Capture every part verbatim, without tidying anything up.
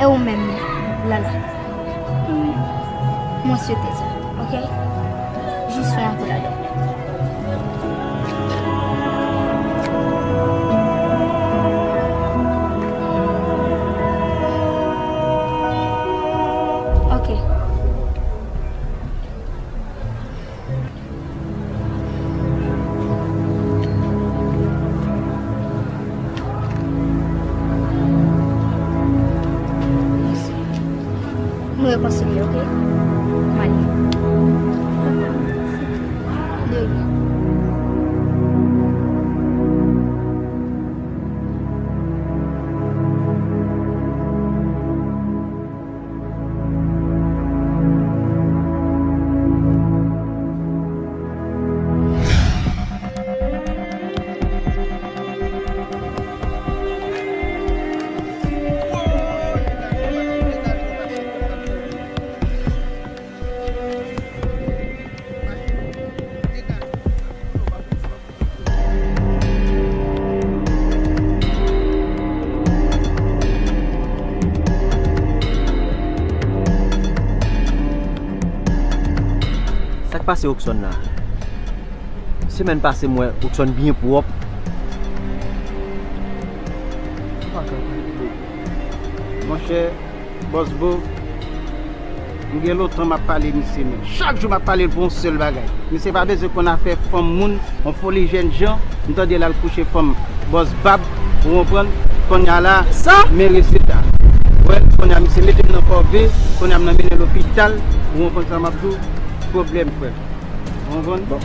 E ou menm, Lala? Hmm, mwen swete sa, oke? Jis fè yon kou ladan. Oke. Nou rekonsilye, oke? M ale. De rien. Sa k pase Rockson la? Semèn pase m wè Rockson byen pwòp. Monchè, Bòs Bo, m gen lontan m ap pale misye, men chak jou m ap pale l pou yon sèl bagay. Misye pa bezwen konn afè fanm moun, yon foli jènjan, m tande l al kouche fanm Bòs Bab, ou konprann? Kounye a la, sa? Men rezilta. Wè, kounye a misye mete m nan kòve, kounye a m nan mennen lopital, ou konprann sa m ap di w? Pwoblèm, frè. Ou konprann? Bon.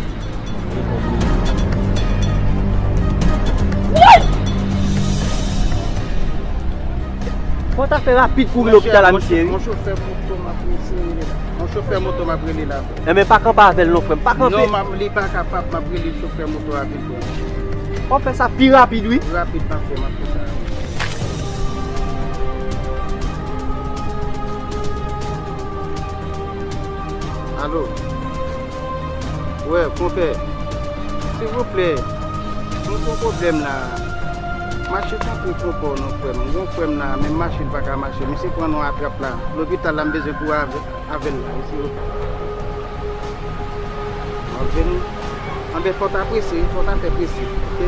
Fò w ta fè rapid kouri lopital la, mesye, wi. Yon chofè moto m ap eseye rele la. Yon chofè moto m ap rele la. Enben, pa kanpe avè l non, frè m. Pa kanpe. Non, m ap, li pa kapab, m ap rele chofè moto a vin pran. Fò w fè sa pi rapid, wi. Pi rapid, m ap fè, m ap fè sa. Alo. Wè, konpè, silvouplè, mwen gon pwoblèm la. Mache tankou konpò non, frè m. Mwen gon frè m la, menm mache l pa ka mache. Misye pran yon atrap la. Lopital la, m bezwen kouri avè, avè l la, silvouplè. M ap vini. Anben, fò w ta prese, wi, fò w ta fè prese, oke?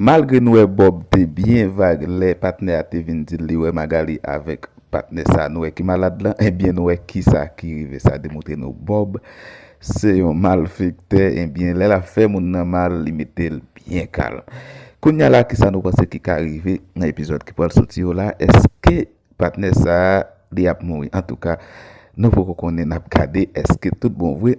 Malgre nou wè Bob te byen vag lè patnè a te vin di l li wè Magali avèk patnè sa nou wè ki malad lan, ebyen nou wè kisa ki rive. Sa demontre nou Bob se yon malfektè, ebyen lè l ap fè moun nan mal, li mete l byen kalm. Kounye a la, kisa nou panse ki ka rive nan epizòd ki pral soti yo la? Èske patnè sa a, li ap mouri? Antouka, nou poko konnen, n ap gade èske tout bon vre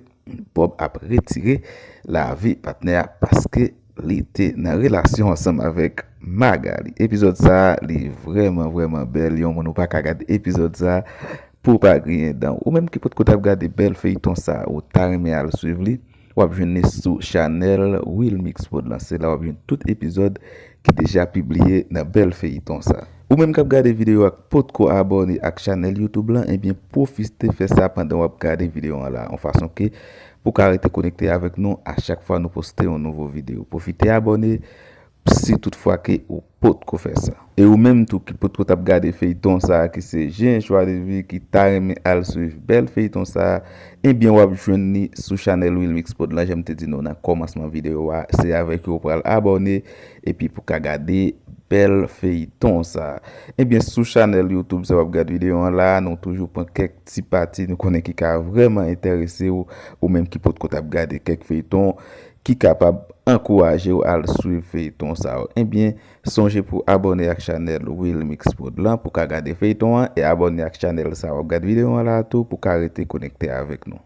Bob ap retire lavi patnè a paske li te nan relasyon ansanm avèk Magali. Epizòd sa a, li vrèman, vrèman bèl. Yon moun ou pa ka gade epizòd sa a pou w pa griyen dan w. Ou menm ki potko t ap gade bèl feyton sa a, ou ta renmen al swiv li, w ap jwenn li sou chanèl Wilmix Prod lan. Se la w ap jwenn tout epizòd ki deja pibliye nan bèl feyton sa. Ou menm k ap gade videyo a k potko abòne ak chanèl YouTube lan, ebyen pwofite fè sa pandan w ap gade videyo an la, yon fason ke pou w ka rete konekte avèk nou a chak fwa nou poste yon nouvo videyo. Pwofite abòne si tout fwa ke ou potko fè sa. E ou menm tou ki potko t ap gade feyton sa a ki se Jen Chwa de Vi ki ta renmen al swiv bèl feyton sa a, ebyen w ap jwenn li sou chanèl Wilmix Prod lan, jan m te di nou nan kòmansman videyo a, se avèk yo w pral abòne epi pou w ka gade bèl feyton sa a. Ebyen sou chanèl YouTube sa w ap gade videyo an la, nou toujou pran kèk ti pati nou konnen ki ka vrèman enterese w, ou menm ki potko t ap gade kèk feyton ki kapab ankouraje w al swiv feyton sa yo. Ebyen, sonje pou abòne ak chanèl Wilmix Prod lan pou ka gade feyton an e abòne ak chanèl sa w ap gade videyo an la tou pou ka rete konekte avèk nou.